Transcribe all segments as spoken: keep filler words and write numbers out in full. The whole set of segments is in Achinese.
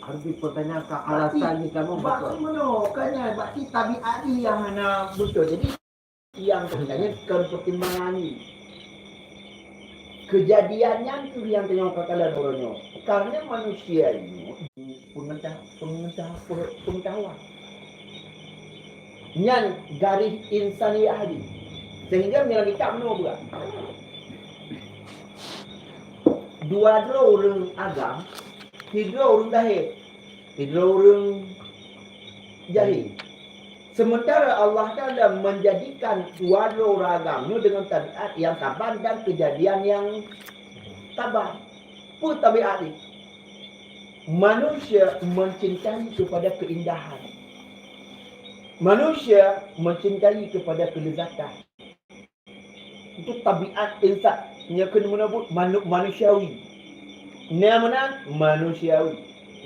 Harus dipertanyakan alasan ni kamu betul. Maksud meunoe, kan nyan, berarti tabiat jih nyang hana beutôi. Jadi, nyang keuhai nyan kon pertimbangan jih. Keujadian nyan kheueh nyang tanyoe kakalon uroe nyoe. Karena manusia nyoe peungeutah-, peungeutah-, peungeutahuan. Nyan garéh insaniah jih. Sehingga meunyoe lagèe that meunoe beuh. Dua droe ureueng agam, sidroe ureueng dahé, sidroe ureueng jahé. Sementara Allah Taala menjadikan dua droe ureueng agam nyoe deungon tabiat nyang saban dan keujadian nyang saban. Peue tabiat jih? Manusia mencintai kepada keindahan. Manusia mencintai kepada kelezatan. Itu tabiat insan. Nyan keuneuk meuneubut manu-, manusiawi. Nyan meunan manusiawi.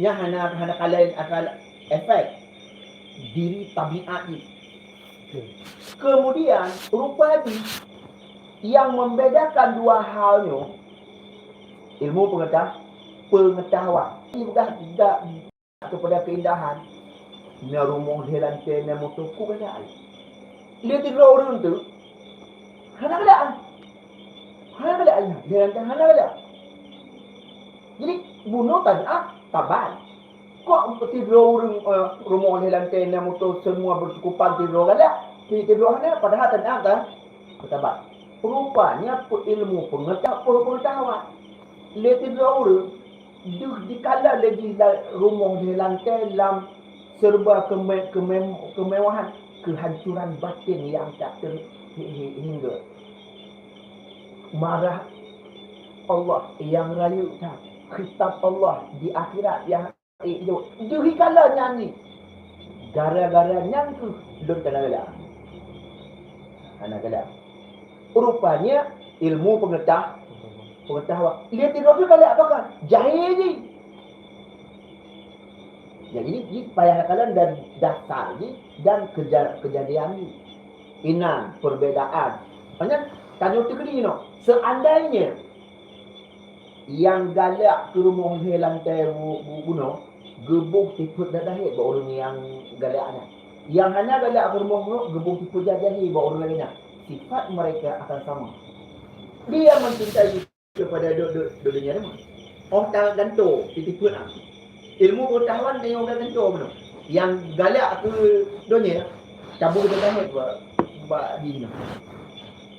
Nyan hana, hana kalon asal efek. Diri tabiat jih. Kemudian, rupa jih nyang membedakan dua hal nyoe, ilmu pengeta-, pengetahuan. Ibadah, ibadah kepada keindahan. Na rumoh lhèe lantai, na moto, ku galak. Lé sidroe ureueng tu, hana galak. Hana galak, lhèe lantai hana galak. Jadi, bunoe tabiat saban. Kok sidroe ureueng, eh, rumoh lhèe lantai, na moto, semua bercukupan, sidroe galak, sidroe hana, padahal tabiat kan saban. Rupanya pe-, ilmu pengeta-, pengetahuan. Lé sidroe ureueng, deuh dikala lé jih la-, rumoh lhèe lantai lam serba keme-, keme-, kemewahan, keuhancuran batin nyang tak ter-, hi-, hi-, hingga. Marah Allah nyang rayeuk that, khitab Allah di akhirat nyang ék jaweueb. Deuh dikala nyan jih. Gara-gara nyan kheueh lôn hana galak. Hana galak. Rupanya ilmu pengeta-, pengetahuan. Lé sidroe tu galak pakon? Jahé jih. Jadi, jih payah takalon dari dasar jih dan keja-, keujadian jih. Inan perbedaan. Makanya, tanyoe teukeudi inoe, seandainya nyang galak keu rumoh lhèe lantai bu-, bu-, bunoe, geuboh sifeuet dahé bak ureueng nyang galak nyan. Nyang hana galak keu rumoh bunoe, geuboh sifeuet jahé bak ureueng laén nyan. Sifat mereka akan sama. Dia mencintai kepada do-, do-, do-, dunia ni. Oh, ta-, gantoe, sifeuet ah. Ilmu pengetahuan tanyoe ka gantoe bunoe. Nyang galak keu donya, taboh dahé bak, bak jih nyoe.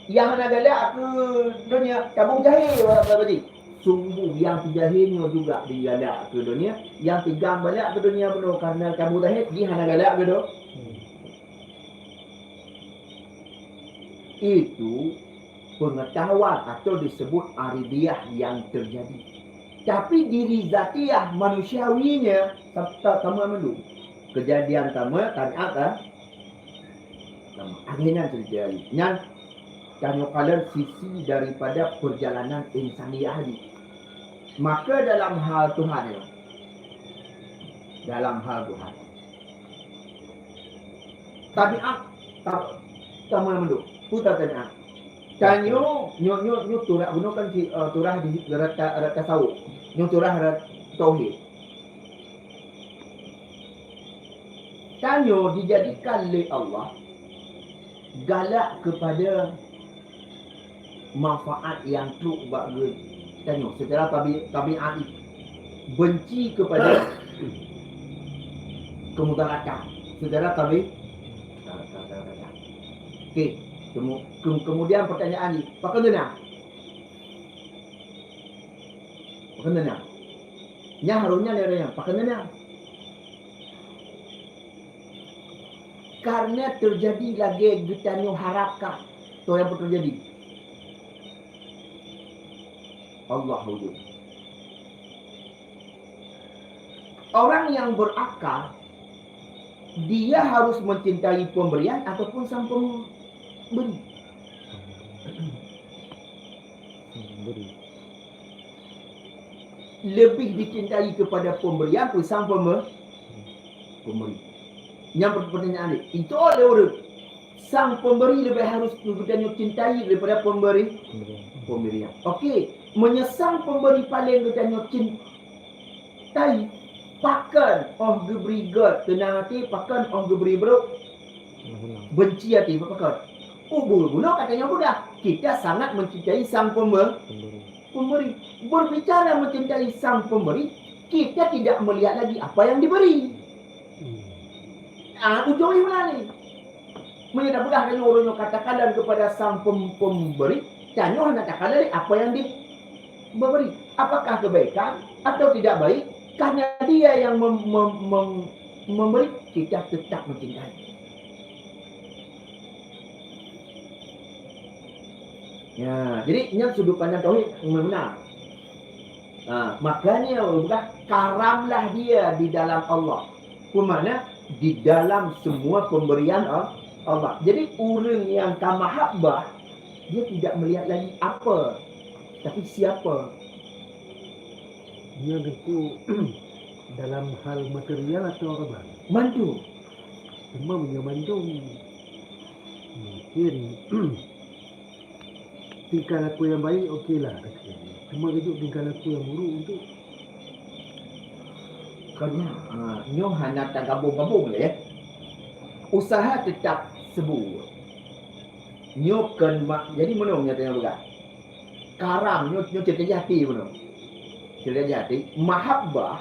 Nyang hana galak keu donya, taboh jahé bak, bak, bak jih. Sungguh nyang tijahé nyoe juga digalak keu donya, nyang tiga galak keu donya bunoe karena taboh dahé, jih hana galak keu do-, Itu pengetahuan atau disebut aridiyah yang terjadi. Tapi diri zatiah manusiawinya ta-, ta-, sama mandum. Keujadian sama, tabiat ta-, sama. Akhirnya terjadi. Nyan tanyoe kalon sisi daripada perjalanan insaniah tadi. Maka dalam hal Tuhan, dalam hal Tuhan, tabiat ta-, sama mandum. Peue tabiat? Tanyoe, nyoe, nyoe, nyoe turah bunoe kan si, eh, turah di rata, rata tasawuf. Nyoe turah rat-, tauhid. Tanyoe dijadikan lé Allah galak kepada manfaat nyang trok bak geutanyoe secara tabi-, tabiat jih. Benci kepada kemudaratan secara tabi-, okey. Kemu-, kem-, kemudian pertanyaan jih, pakon teunang? Pakon teunang? Nyan harusnya lé ureueng nyan, pakon teunang? Karena terjadi lagèe geutanyoe harapkan. Toh nyang peuteujadi? Allah wujud. Orang yang berakal, dia harus mencintai pemberian ataupun sang pemberi? Pemberi. Lebih dicintai kepada pemberian peue sang pembe-, pemberi. Nyang per-, pertanyaan ni, itu oleh ureueng. Sang pemberi lebih harus geutanyoe cintai daripada pemberi, pemberian. Okey, meunyoe sang pemberi paleng geutanyoe cintai, Pakon óh geubri gét, seunang até, pakon óh geubri brok, benci até, pakon. Ubur bunoe ka tanyoe peugah, kita sangat mencintai Sang Pembe-, Pemberi. Berbicara mencintai Sang Pemberi, kita tidak melihat lagi apa yang diberi. Ah, ujong jih meunan. Meunyoe tapeugah tanyoe ureueng nyoe katakanlah kepada Sang Pem-, Pemberi, tanyoe hana takalon apa yang diberi. Apakah kebaikan atau tidak baik? Karena dia yang mem-, mem-, mem-, memberi, kita tetap mencintai. Ya, jadi nyan sudut pandang tauhid meunan. Ha, makanya Allah peugah, karamlah dia di dalam Allah. Peue makna? Di dalam semua pemberian Al-, Allah. Jadi, ureueng nyang ka mahabbah, dia tidak melihat lagi apa, tapi siapa. Nyan teungku dalam hal material atau apa? Mandum. Cuma meunyoe mandum, mungkin tingkah laku nyang baik, oke lah. Cuma keuneuk tingkah laku nyang buruk untuk Kon nyan, ha, nyoe hana tagabong-gabong lé, ya. Usaha tetap seubut. Nyoe kon ma-, jadi meunoe nyang tanyoe peugah. Karam nyoe, nyoe cerita jati meunoe. Cerita jati, mahabbah,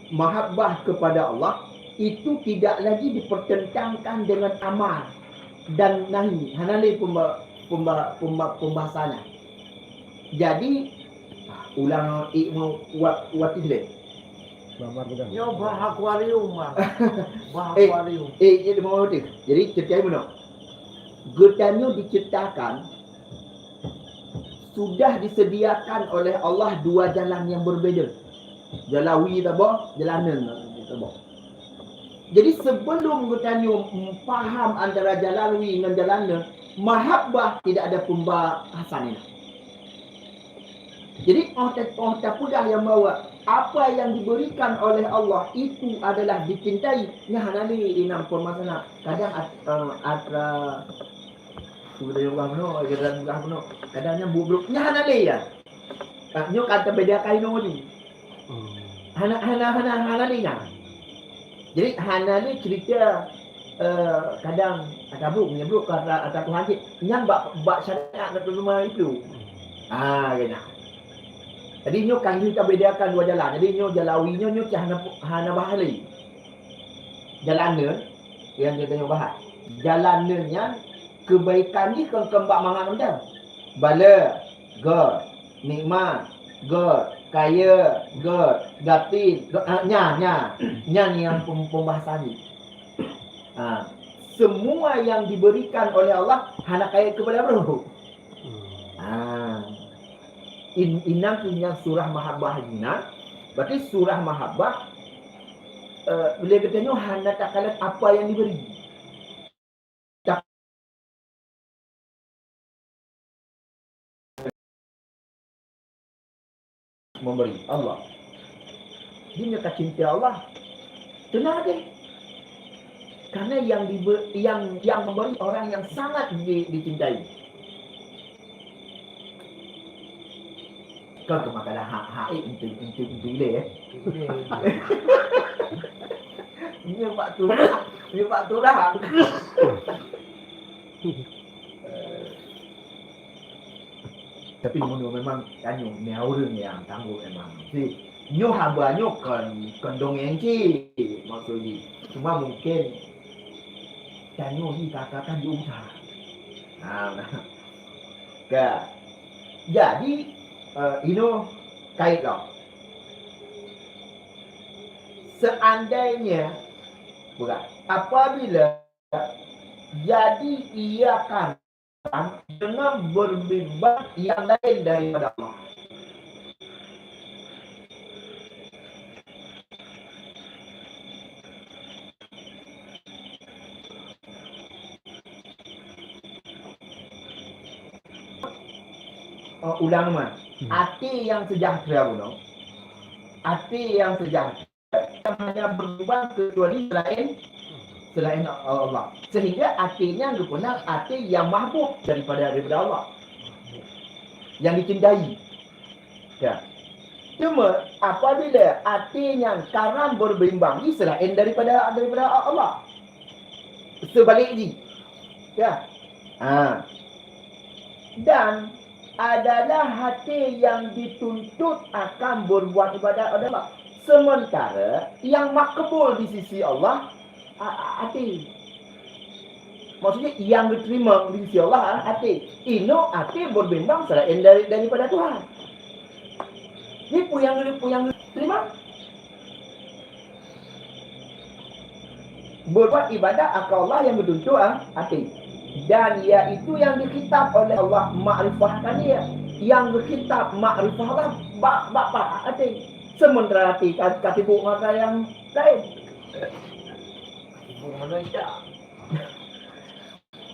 mahabbah kepada Allah itu tidak lagi dipertentangkan dengan amar dan nahi. Hana lé pemba-, pemba-, pemba-, pembahasannya. Jadi, ulang ik mau wat, wat lé. Nyoe bah akuarium, bah. Bah akuarium. Eh, eh, jadi mau tu. Jadi ceritanya mana? Geutanyoe diciptakan sudah disediakan oleh Allah dua jalan yang berbeda. Jalan wie saboh, jalan nyan saboh. Jadi sebelum geutanyoe paham antara jalan wie ngon jalan nyan, mahabbah tidak ada pembahasan ini. Jadi, oh, ta-, oh, tapeugah nyang bahwa apa yang diberikan oleh Allah itu adalah dicintai, nyan hana lé inong peumasalahan. Kadang at-, eh, atra, sudah ubah meunoe, kadang ubah meunoe. Kadang nyan buruk-buruk, nyan hana lé ya. Ah, nyoe ka tabeda kain nyoe. Hmm. Hana, hana, hana, hana lé nyan. Jadi, hana lé cerita, eh, kadang ata bu, meunyoe brok ka ata, ata Tuhan cit, nyan bak, bak syariat ka teuma itu. Ah, kena. Jadi, nyoe kan kita bedakan dua jalan. Jadi, nyoe jalan wie nyoe, nyoe cit hana, hana bahas lé. Jalan nyan, nyang kita nyoe bahas. Jalan nyan, nyan kebaikan jih kon, kon bak mangat mantong. Bala, göt. Nikmat, göt. Kaya, göt. Gasien, göt. Ah, nyan, nyan. Nyan nyang pem-, pembahasan jih. Ah, semua yang diberikan oleh Allah hana kait kepada brok. Hmm. Ah. In-, inan tu nyang surah Mahabbah inan. Berarti surah Mahabbah, eh, lé geutanyoe hana takalon apa yang diberi. Memberi Allah. Di meunyoe ka cinta Allah, tenang deh. Karena yang dibe-, yang, yang memberi orang yang sangat di-, dicintai. Kon keu makalah hak, hak, eh, entu, entu, entu ilée, eh. Ilée, ilée. Nyoe bak turah, nyoe bak turah. Tapi meunyoe memang tanyoe nyan ureueng nyang tanggong memang. Si, nyoe haba nyoe kon, kon dongeng cit, maksud jih. Cuma mungkin tanyoe ni ka, ka, ka diusah. Ha, nah. Ka. Jadi, eh, inoe kait lom. Seandainya, bukan, apabila jadi ia kan dengan berbimbang yang lain daripada Allah. Oh, ulang, Man. Hmm. Até nyang seujahtera bunoe. Até nyang seujahtera yang hana berubah kecuali selain, selain Allah. Sehingga até nyan geupeuna até nyang mahbub daripada, daripada Allah. Yang dicintai. Ya. Cuma apabila até nyan karam berbimbang, jih selain daripada, daripada Allah. Seubalik jih. Ya. Ha. Dan adalah hati yang dituntut akan berbuat ibadat pada Allah. Sementara yang makbul di sisi Allah, a-, a-, até. Maksudnya yang diterima di sisi Allah, a-, até. Inoe até berbimbang selain dari, daripada Tuhan. Ni peue nyang, peue nyang diterima? Berbuat ibadat akan Allah yang dituntut, ah, até. Dan iaitu yang dikhitab oleh Allah makrifah akan Dia. Yang dikhitab makrifah Allah bak, bak, bak até. Sementara até ka, ka sibuk ngon nyang laén. Sibuk ngon Isya.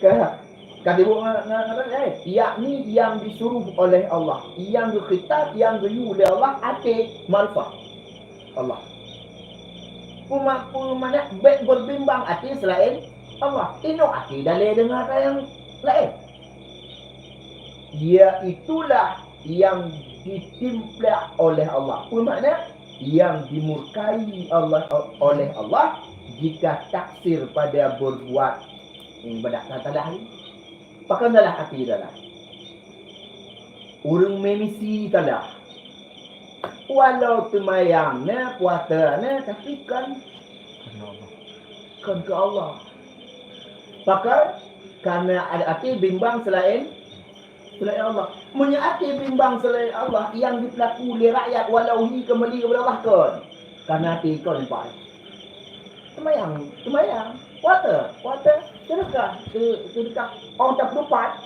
Ka, ka sibuk ngon, ngon, ngon, eh, yakni yang disuruh oleh Allah, yang dikhitab, yang geuyue lé Allah, até makrifah Allah. Peuma-, peumana bék berbimbang até selain Allah. Inoe até dalé deungon ata nyang laén. Iaitulah yang ditimplak oleh Allah. Peue makna? Yang dimurkai Allah, oleh Allah jika taksir pada berbuat ibadat. Salah ni. Pakon salah até salah? Ureuëng mé misi salah. Walau teumayang na, puasa na, tapi kon, kon keu Allah. Pakon? Karena até bimbang selain, selain Allah. Meunyoe até bimbang selain Allah, nyang jipeulaku lé rakyat walau hi keumeuli keupada Allah kon. Karena até kon, Pak. Seumayang, seumayang. Puasa, puasa. Seudeukah, se-, seudeukah. Oh, tak lupa.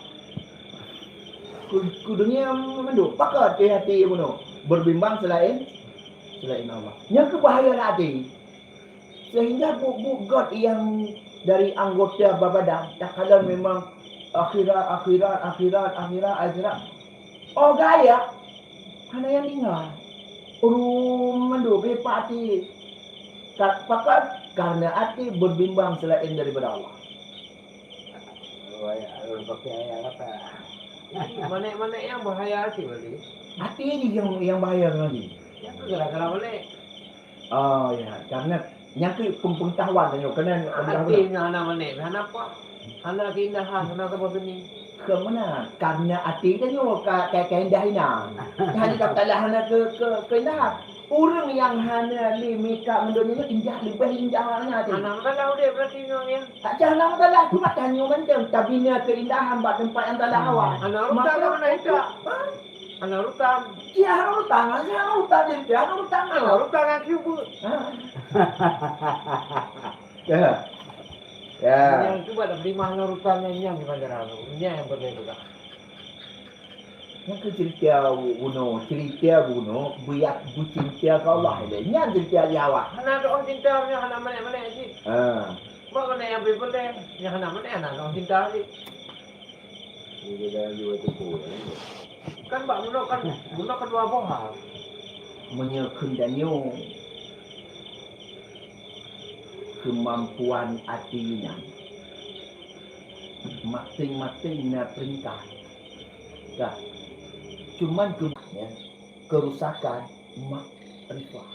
Ku, ku dunia mandum. Pakon até bunoe berbimbang selain, selain Allah. Nyang keu bahaya até. Sehingga bu-, bu-, göt nyang dari anggota babadan, takalon memang akhirat, akhirat, akhirat, akhirat, akhirat. Oh, gaya. Hana nyang ingat. Rum mandum beupat até. Ka-, pakon? Karena até berbimbang selain daripada Allah. Manék-manék nyang bahaya até berarti. Até jih nyang, nyang bahaya ngon jih. Nyang keu gara-gara manék. Oh, ya, karena nyang keu pengetahuan tanyoe, keunan até nyang hana manék, hana apa? Hana keindahan, hana saboh seni. Keu meunan, karena até tanyoe ka, ka, ka indah inan. Hana ka talah hana keu, keu, keindahan. Ureuëng nyang hana lé meukat meundonya nyoe indah, leubeh indah hana até. Hana masalah udép berarti nyoe ya. Tak jah hana masalah, cuma tanyoe mantong tabina keindahan bak teumpat nyang salah awai. Hana urusan. Maka hana urusan. Ha? Hana urusan. Iya, hana urusan, hana urusan dia, hana urusan. Hana urusan ngon siubeut. Ha. Ya. Ya. Nyang cuba dah terima hana urusan nyang, nyang di bandara tu. Nyang yang boleh juga. Nyang keu cerita bunoe, cerita bunoe, buyak bucinta keu Allah ilée. Nyan cerita di awak. Hana doh cinta nyoe, hana manék-manék cit. Ha. Mak keuneuk nyang bri peudeh, nyang hana manék hana doh cinta cit. Kan bak bunoe kan, bunoe kan dua boh hal. Meunyoe kheun tanyoe, keumampuan até nyan maséng-maséng na peringkat. Ka. Cuman keu-, ya, kerusakan makrifah.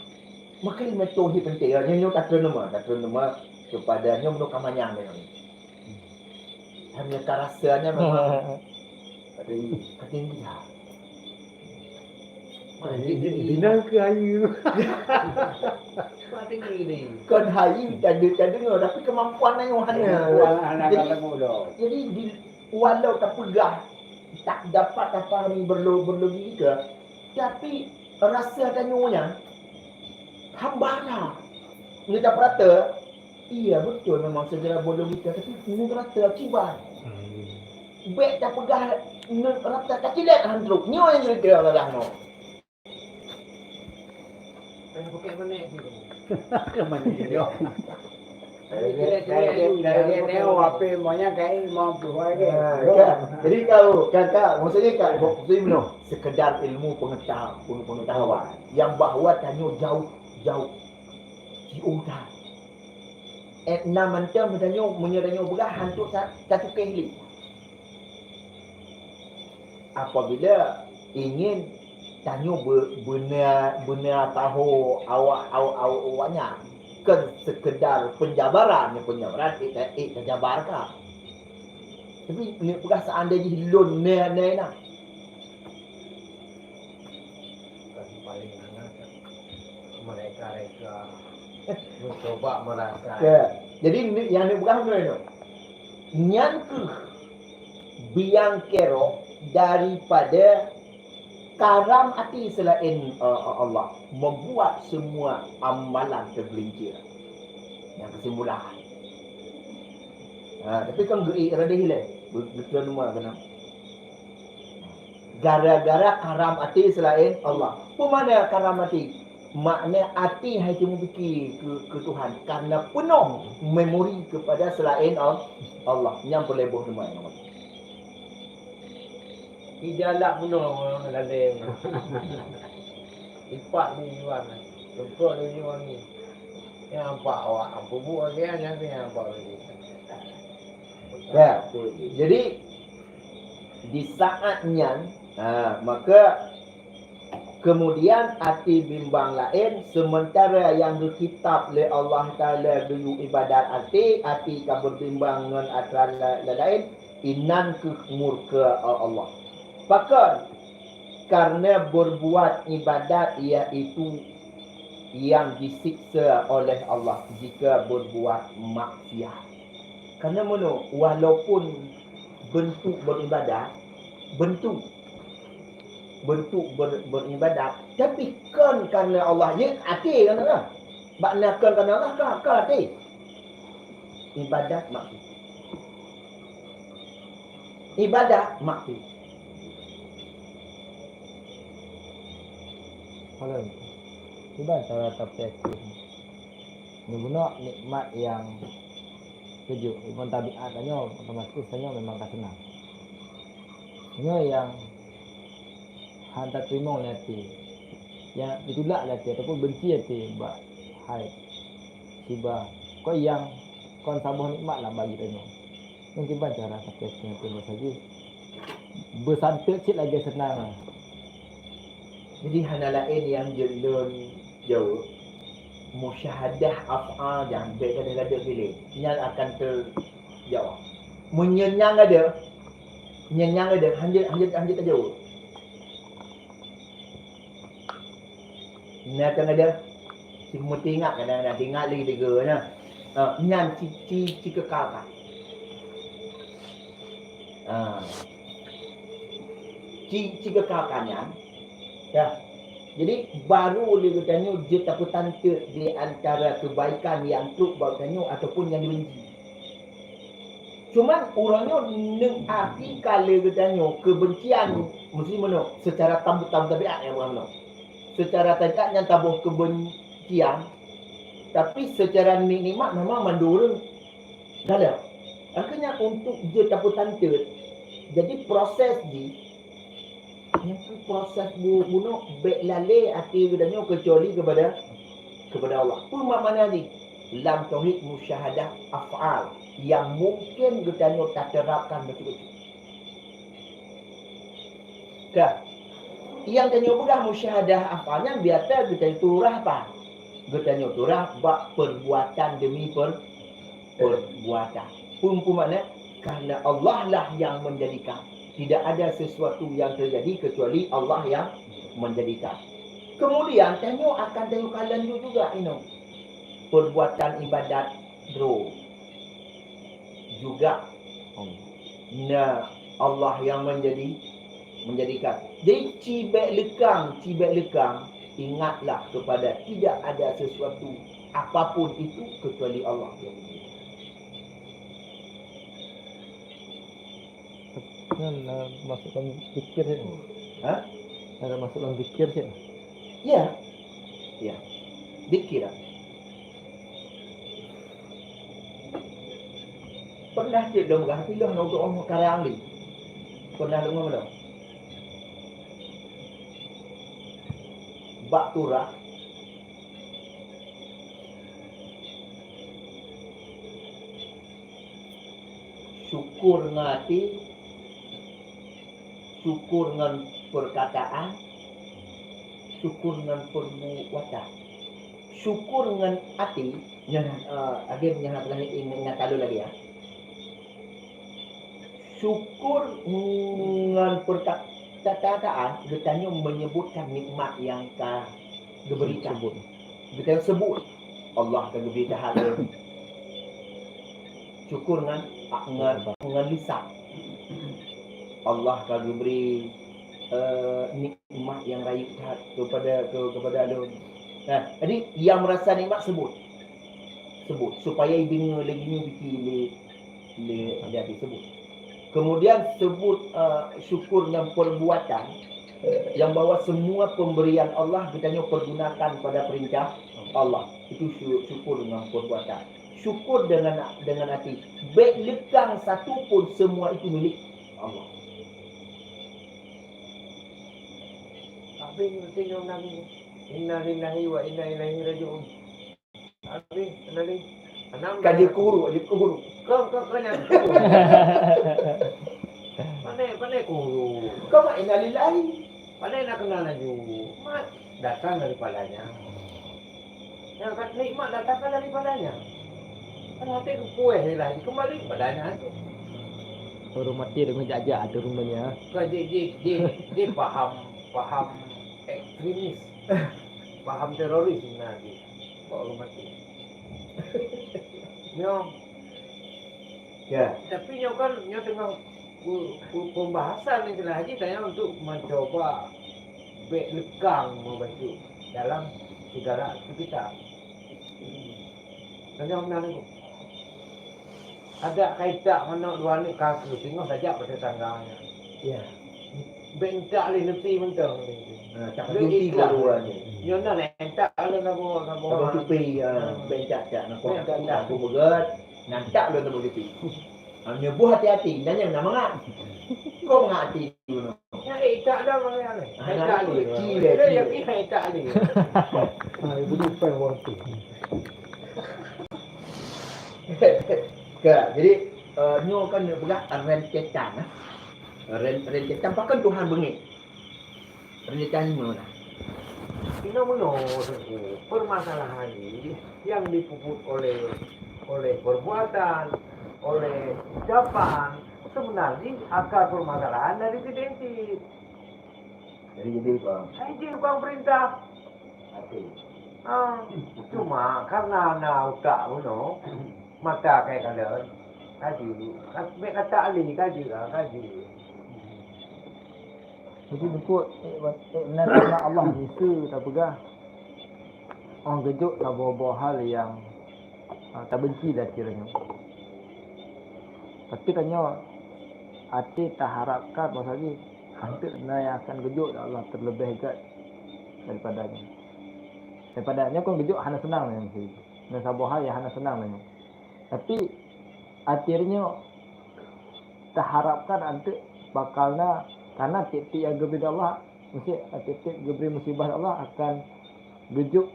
Maka ilmu tauhid penting. Ya, nyoe, nyoe ka treun teuma, ka treun teuma kepada nyoe meunurot kamanyang nyoe. Hanya ka rasanya memang katinggi, katinggi dah. Di, di, di, di na keu hai. Katinggi ni. Kon hai tadi, tadi, tapi kemampuan nyoe hanya. Kemampuan anak jadi, kata muda. Jadi di, walau tapeugah tak dapat tapahami berlo-, berlogika, tapi rasa tanyoe nyan hamba na. Nyoe tapeurata, iya beutôi memang secara berlogika, tapi nyoe rata akibat. Hmm. Bék tapeugah nyoe rata, tapi lé han trok. Nyoe nyang rata adalah nyoe. Payah pakai manék tu. Manék dia. Dari dia, dari dia, dari dia, dari dia, apa maunya kain mampu lagi. Ha, kan? Jadi kau, kan, kan, maksudnya kan, maksudnya meunoe, sekedar ilmu pengeta-, pengetahuan yang bahwa tanyoe jauh, jauh, jauh dah. Eh, na mantong tanyoe, meunyoe tanyoe beurah, hantu sa-, satu kali. Apabila ingin Tanyoe be-, beuna, beuna tahu awak, awak, awak, awak nyan. Kon sekedar penjabaran, penjabaran, eh, eh, eh, tajabar ka. Tapi neupeugah seandai jih lôn na, na, na. Kan paling hana kan. Mereka-reka mencoba merasa. Ya. Jadi ni, nyang neupeugah nyoe nyoe. Nyan keuh biang kerok daripada karam até selain, eh, Allah, membuat semua amalan tergelincir. Nyang kesimpulan. Ha, tapi kan geuék radeh ilée. Be-, beutôi numa keunan. Gara-gara karam até selain Allah. Peue makna karam até? Makna até hai teumeupiké keu, keu Tuhan karena peunoh memori kepada selain Al-, Allah. Nyang peuleubeh teuma nyang Di dalam bunoe laleng. Lipat di luar. Leumpok di luar ni. Nyang nampak awak peubuet lagée nyan, nyang nampak lagée. Ya. Jadi di saat nyan, ha, maka kemudian até bimbang laén, sementara nyang geukhitab lé Allah Taala geuyue ibadat até, até ka beubimbang ngon atra la-, la-, laén, inan keuh murka Allah. Pakon? Karena berbuat ibadat, yaitu yang disiksa oleh Allah jika berbuat maksiat. Karena meunoe, walaupun bentuk beribadat, bentuk, bentuk ber-, beribadat, tapi kon karena Allah, ya, até kan Allah. Makna kon karena Allah, ka, ka até. Ibadat maksiat. Ibadat maksiat. Kalau kiban cara tapiké, neubunoe nikmat nyang keujeuet, ngon tabiat tanyoe, otomatis tanyoe memang ka seunang. Nyoe nyang hana tateurimong lé até, nyang jitulak lé até ataupun beunci até bak hai sibah, kon nyang kon saboh nikmat lah bagi tanyoe. Nyoe kiban cara tapiké até bak saji. Beusanteuk cit lagée seunang. Jadi hana laén nyang jeuet lôn jaweueb, musyahadah af'al nyan bék gadôh-gadôh piléh. Nyan akan teujaweueb. Meunyoe nyan gadôh, nyan, nyan gadôh, hanjeuet, hanjeuet, hanjeuet tajaweueb. Na kan gadôh, si meutingat kadang-kadang, tingat lé tiga na. Ha, nyan ci, ci, ci keukalkan. Ha. Ci, ci keukalkan nyan. Ya. Jadi, baru lé geutanyoe jeuet tapeutanteuk di antara kebaikan nyang trok bak geutanyoe ataupun nyang dibenci. Cuman, uroe nyoe neuartikan lé geutanyoe keubencian, meusti meunoe, secara tam-, tam-, tabiat nyang meunoe. Secara tabiat nyan taboh keubencian, tapi secara ni-, nikmat memang mandum ureuëng galak. Akhirnya untuk jeuet tapeutanteuk, jadi proses jih, nyang keuh proses bu-, bunoe bék lalé até geutanyoe keucuali kepada, kepada Allah. Peue makna jih? Lam tauhid musyahadah af'al nyang mungkin geutanyoe taterapkan bacut-bacut. Ka. Nyang tanyoe peugah musyahadah af'al nyan biasa geutanyoe turah apa? Geutanyoe turah bak perbuatan demi per-, perbuatan. Peue, peue makna? Karena Allah lah yang menjadikan. Tidak ada sesuatu yang terjadi kecuali Allah yang menjadikan. Kemudian, tanyoe akan tanyoe kalon juga inoe. Perbuatan ibadat droe juga na Allah yang menjadi, menjadikan. Jadi, cibék leukang, cibék leukang, ingatlah kepada tidak ada sesuatu apapun itu kecuali Allah yang menjadikan. Nyan, eh, masuk dalam zikir ni. Ha? Ada masuk dalam zikir sih. Ya. Ya. Zikir lah. Pernah cit dong gah piloh nodok karang ni. Pernah dengar belum? Bak turah. Syukur ngon até, syukur ngon perkataan, syukur ngon perbuatan. Syukur ngon até, nyan, eh, lagèe nyan teulahé ingat lôn lagèe, ya. Syukur ngon perkataan geutanyoe menyebutkan nikmat nyang ka geuberikan. Sebut. Geutanyoe sebut, Allah ka geubri that lôn. Syukur ngon, ngon, ngon lisan. Allah ka geubri, eh, nikmat nyang rayeuk that kepada, ke-, kepada lôn. Nah, jadi nyang meurasa nikmat sebut. Sebut supaya ideungoe lé geutanyoe lé, lé, lé até sebut. Kemudian sebut, eh, syukur ngon perbuatan, yang bahwa semua pemberian Allah geutanyoe pergunakan pada perintah Allah. Itu syu-, syukur ngon perbuatan. Syukur dengan, dengan até. Bèk leukang satu pun, semua itu milik Allah. Tapi mesti nyoe nangis. Innalillahi wa inna ilaihi raji'un. Habis, kenali. Ka jeuet keu huruf, jeuet keu huruf. Kau, kau, kau nyang keu huruf. Pandai, pandai keu huruf. Kau mak innalillahi. Pandai nak kenal laju. Mat datang daripadanya. Yang kat nikmat datang kan daripadanya. Kan hati kupuih je lah, kembali padanya tu. Hormati dengan jak-jak tu rupanya. Kau je, je, je, je paham, paham ekstremis. Paham teroris sebenarnya. Kok hormati. Nyoe. Ya. Tapi nyoe kan, nyoe teungoh pe-, pe-, pembahasan ni, jeulaih lagi tanyoe untuk mencoba bèk leukang membaca dalam segala aktivitas. Tanyoe meunan tu. Adak ka itak manok dua aneuk kaki, singoh tajak bak tetangga nyan. Ya. Bèk intak lé neuti mantong. Ha, tak cuti keudua ni. Nyoe na intak lé saboh, saboh. Saboh cuti, ha, bèk intak, tak. Nampak tak, tak, aku beugèt. Nantak lôn saboh cuti. Ha, nyoe boh hati-hati, nyan nyang na mangat. Kau mangat hati. Nyan, eh, tak ada mangat ni. Ha, tak ada. Yakin tak ada. Ha, ibu ni pen waktu. Ka, jadi, eh, nyoe kan neupeugah rentetan, eh. Ren-, rentetan, pakon Tuhan beungèh? Rentetan nyoe nah. Inoe meunoe, Teungku, permasalahan ini yang dipuput oleh, oleh perbuatan, oleh ucapan, sebenarnya akar permasalahan dari identik. Jadi, jadi, Bang. Saya jadi tukang perintah. Oke. Ah, cuma karena na utak bunoe, mata kayak kalian, kaji, kat-, bèk kata ahli, kaji lah, kaji. Jadi, betul, eh, wat-, eh, benar, karena Allah Isa tapeugah, "Ong geujok saboh-boh hal nyang, ah, tabenci di até tanyoe." Tapi tanyoe, até taharapkan bahwa saja, "Hanteuk na nyang akan geujok lé Allah terlebih gèt daripada nyoe." Daripada nyoe kon geujok hana seunang nyan meusti. Na saboh hai nyang hana seunang nyan. Tapi, até nyoe taharapkan anteuk bakal na, karena tiep-tiep nyang geubri Allah, meusti tiep-tiep geubri musibah Allah akan geujok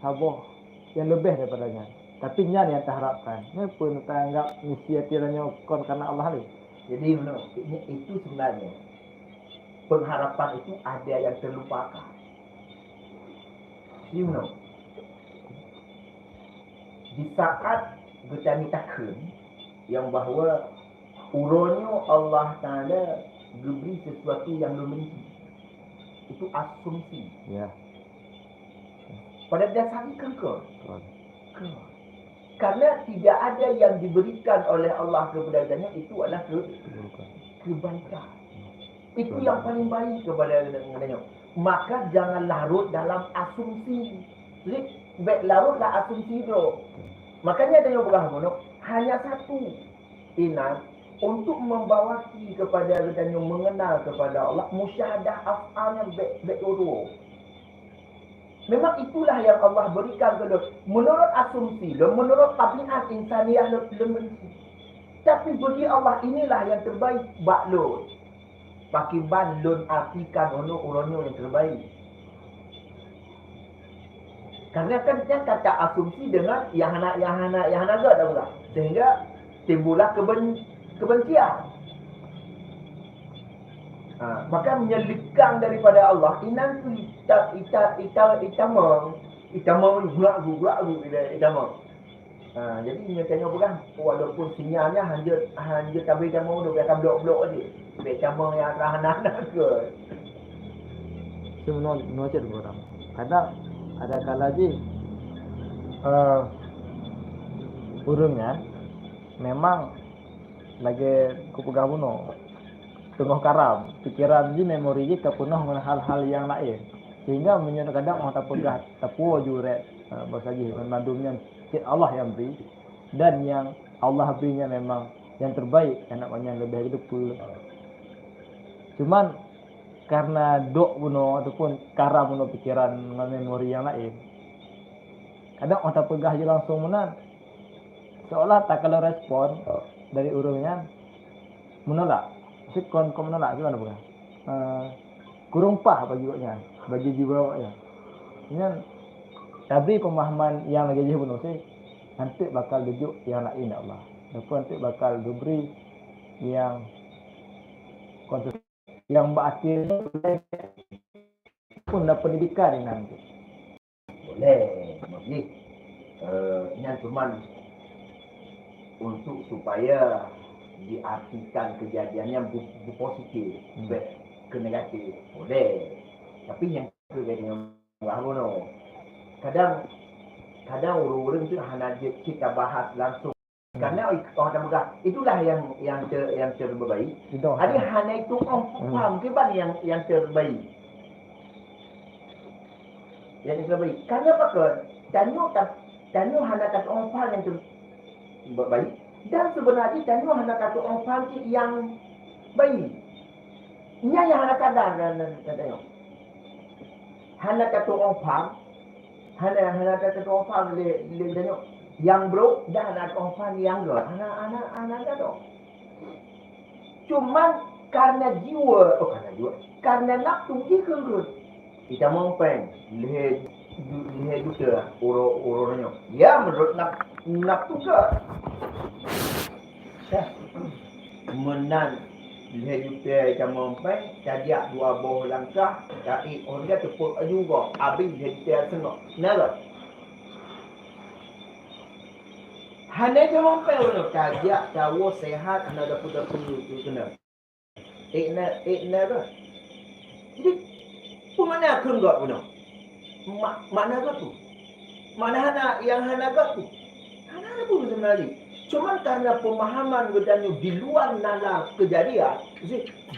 saboh nyang leubeh daripada nyan. Tapi nyan nyang taharapkan. Nyan pun taanggap misi até nyoe kon karena Allah lé. Jadi, meunoe, itu sebenarnya pengharapan itu ada yang terlupakan. Di meunoe? Di saat geutanyoe takheun nyang bahwa uroe nyoe Allah Taala geubri sesuatu nyang lôn benci. Itu asumsi. Ya. Pada dasarnya keu, keu. Keu. Karena tidak ada yang diberikan oleh Allah kepada geutanyoe itu adalah ke-, kebaikan. Itu yang paling baik kepada geutanyoe. Maka jangan larut dalam asumsi. Jadi, bèk larutlah asumsi droe. Makanya ada yang berlaku, hanya satu. Ingat, untuk membawaki kepada geutanyoe mengenal kepada Allah, musyahadah af'al nyan bèk, bèk dua-dua. Memang itulah yang Allah berikan keu lôn. Menurut asumsi lôn, menurut tabiat insaniah lôn, lôn benci. Tapi bagi Allah, inilah yang terbaik bak lôn. Pakriban lôn artikan uroe nyoe nyang terbaik. Karena kan nyan ka taasumsi dengan nyang hana, nyang hana, nyang hana gèt dah pula. Sehingga timbullah keben-, kebencian. Ha, maka meunyoe leukang daripada Allah, inan tu ita-, ita-, ita-, itamong, itamong gerak-gerak itamong. Ha, jadi meunyoe tanyoe peugah, walaupun sinyalnya hanjeuet, hanjeuet tabri tamong tu, biasa blok-blok aja. Bèk tamong nyang hana-hana ke. Sebenarnya, menurut saya, kadang ada kala jih, eh, ureueng nyan memang lagèe kupeugah bunoe, teungoh karam, pikeran jih, memori jih tapeunoh ngon hal-hal nyang laén. Sehingga meunyoe kadang 'oh tapeugah, tapuwoe jurek, eh, bahasa jih, mandum nyan cit Allah nyang bri, dan nyang Allah bri nyan memang nyang terbaik, aneuk nyan leubeh geuteupeue. Cuman, karena dok bunoe ataupun karam bunoe pikeran ngon memori nyang laén, kadang 'oh tapeugah jih langsung meunan, seolah takalon respon dari ureueng nyan menolak. Maksud kon, kon menolak, gimana peugah? Eh, kurang paih bagi awaknyan, bagi jiwa awaknyan. Nyan tabri pemahaman nyang lagèe jih bunoe sih, nanti bakal geujok nyang laén ya Allah. Ataupun nanti bakal geubri nyang kon, nyang bak até pun na pendidikan inan tu. Boleh, boleh. Eh, nyan cuman untuk supaya diartikan kejadian nyan bu-, bu positif, Hmm. bèk ke negatif. Boleh. Tapi nyang keu dengan Allah bunoe. Kadang, kadang ureueng-ureueng tu hana jeuet kita bahas langsung. Hmm. Karena orang dah peugah, itulah yang, yang ter-, yang terbaik. Itu. Jadi hana itu, oh, Hmm. paham kiban yang, yang terbaik. Yang terbaik. Karena apa ke? Tanyoe tak, tanyoe hana kata orang paham yang terbaik. Dan sebenarnya tanyoe hana kata orang paham yang baik. Nyan nyang hana sadar dan, dan, dan tanyoe. Hana kata orang paham, hana, hana kata orang paham lé, lé tanyoe. Yang brok dah hana kata orang paham yang gèt. Hana, hana, hana kata. Cuman karena jiwa, oh, karena jiwa, karena nafsu jih keu gèt. Itamong pèng, lhèe ju-, lhèe juta uroe, uroe nyoe. Ya, menurut naf-, nafsu gèt. Meunan lhèe juta itamong pèng, tajak dua boh langkah, taék Honda teupok laju gob, abéh lhèe juta seungoh. Na gèt? Hana itamong pèng uroe nyoe, tajak tawoe sehat, hana dapur-dapur keunan. Ék na, ék na gèt. Jadi, peue makna kheun gèt bunoe? Ma-, makna gèt peue? Makna hana, nyang hana gèt peue? Hana peue sebenarnya. Cuman karena pemahaman geutanyoe di luar nalar kejadian,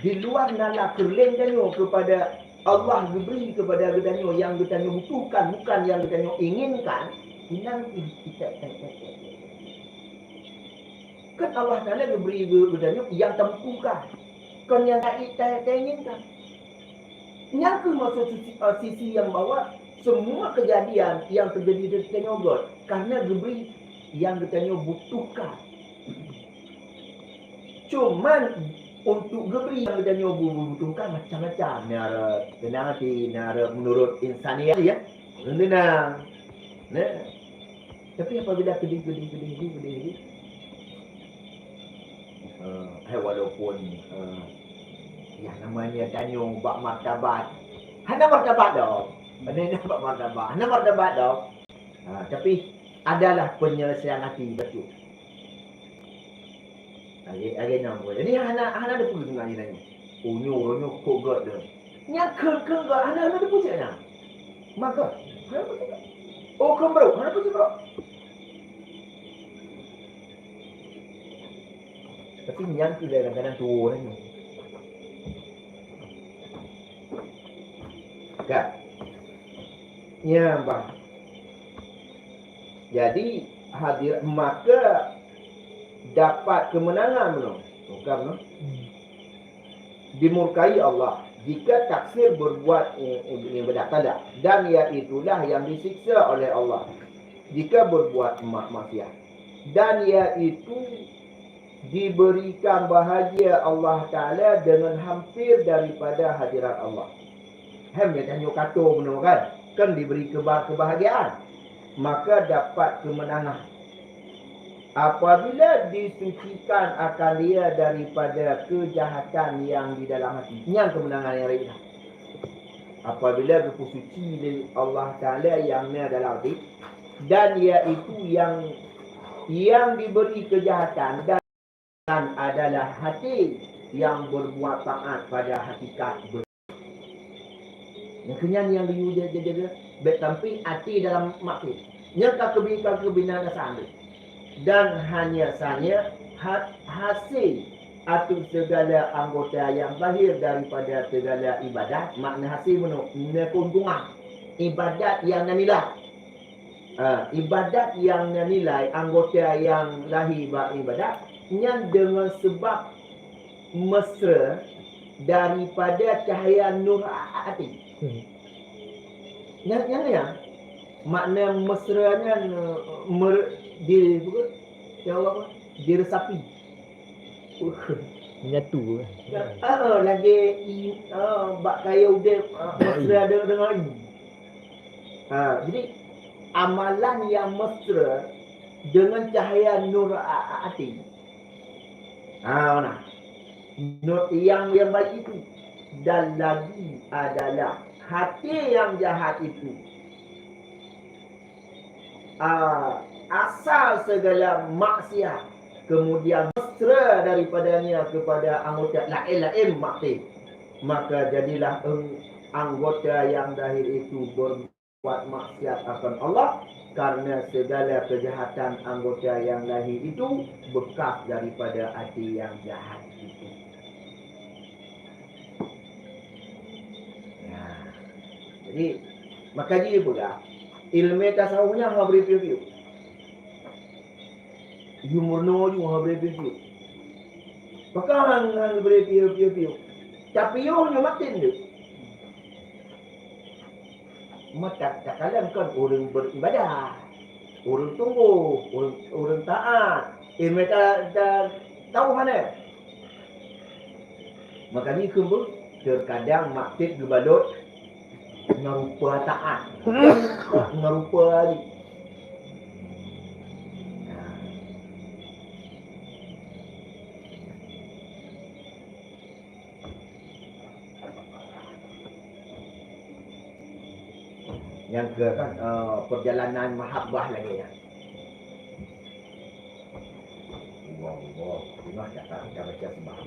di luar nalar keureueng tanyoe kepada Allah geubri kepada geutanyoe nyang geutanyoe butuhkan, bukan nyang geutanyoe inginkan, inan kita, kan Allah Taala geubri geu-, geutanyoe nyang tabutuhkan, kon nyang ta-, ta-, tainginkan. Nyan kheueh maksud sisi, eh, sisi nyang bahwa semua kejadian nyang teujadi di geutanyoe gèt, karena geubri nyang geutanyoe butuhkan. Cuman, untuk geubri nyang geutanyoe bu-, butuhkan macam-macam. Na rot seunang até, na rot menurut insaniah, ya. Ureueng teunang. Nah. Tapi apabila keudeh, keudeh, keudeh, keudeh, keudeh, eh, hai walaupun, eh, yang namanya tanyoe bak martabat. Hana martabat dah. Hana bak martabat. Hana martabat dah. Ha, tapi adalah penyelesaian hati, betul. Lagèe, lagèe nyan pun. Jadi hana, hana ada peue sebenarnya nanya. Oh, nyoe, nyoe kok gèt dah. Nyang kheun-kheun gèt, hana, hana ada peue cit nyan. Maka, hana peue cit. Oh, kheun brok, hana peue cit brok. Tapi nyan tu kadang-kadang tuwo nyan. Kan? Ya, bah. Jadi, hadir, maka dapat kemenangan, no. Bukan, no? Hmm. Dimurkai Allah jika taksir berbuat, eh, eh, yang berdatang, dan iaitulah yang disiksa oleh Allah jika berbuat ma-, maksiat. Dan iaitu diberikan bahagia Allah Taala dengan hampir daripada hadirat Allah. Hem, ya, tanyoe ka tuwoe bunoe kan? Kan diberi keba-, kebahagiaan. Maka dapat kemenangan. Apabila disucikan akan dia daripada kejahatan yang di dalam hati, nyan kemenangan nyang rayeuk nyan. Apabila geupeusuci lé Allah Taala nyang na dalam hati, dan iaitu yang, yang diberi kejahatan dan adalah hati yang berbuat taat pada hakikat ber-, nyang keunyan nyang geuyue ja-, ja-, jaga, bèk sampai até dalam maksiat. Nyan ka keubi-, ka keubinan rasa andeuh. Dan hanya saja ha-, hase ateueh segala anggota nyang zahir daripada segala ibadat, makna hase meunoe, na keuntungan. Ibadat nyang na nilai. Ha, ibadat nyang na nilai, anggota nyang lahé bak ibadat, nyan deungon seubab mesra daripada cahya nur a-, a-, até. Hmm. Nyan, nyan, nyan. Makna mesra nyan, eh, mer-, di-, apa? Jawa apa? Diresapi. Menyatu, eh. Ya, ah, ah, lagèe i-, ah, bak kayèe udép, ah, mesra de-, deungon i. Ha, jadi, amalan nyang mesra deungon cahya nur a-, a-, até. Ha, nah. Nur nyang, nyang baik itu. Dan lagi adalah hati yang jahat itu, ah, asal segala maksiat, kemudian mesra daripadanya kepada anggota laén-laén maksiat, maka jadilah eng-, anggota yang zahir itu berbuat maksiat akan Allah, karena segala kejahatan anggota yang lahé itu bekas daripada hati yang jahat itu. Nah, jadi, maka jipeugah, ileumèe tasawuf nyan hana bri piôh-piôh. Yue meurunoe ju hana bri piôh-piôh. Pakon hana, hana bri piôh-piôh? Tapi yôh nyoe maté deuh. Maka takalon kon ureueng beribadah, ureueng sunggoh, ureueng, ureueng taat. Ileumèe ta-, ta-, tawuf hana. Maka jikheun beuh, terkadang maksiat geubalot ngon rupa taat, ngon rupa jih. Nyang keu kan, eh, perjalanan mahabbah lagèe nyan. Allah, Allah, tengok cakap kita baca sembah.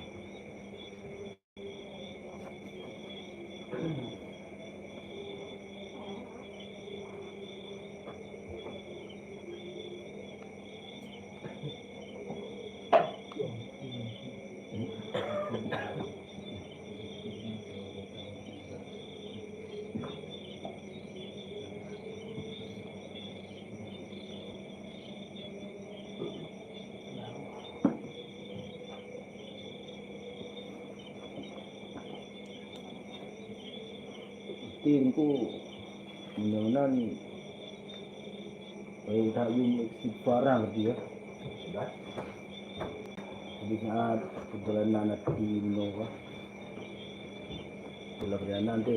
Teungku, mudah-mudahan, eh, tak yum istighfar lah gitu ya. Jadi saat perjalanan hati menunggu, dalam perjalanan tu,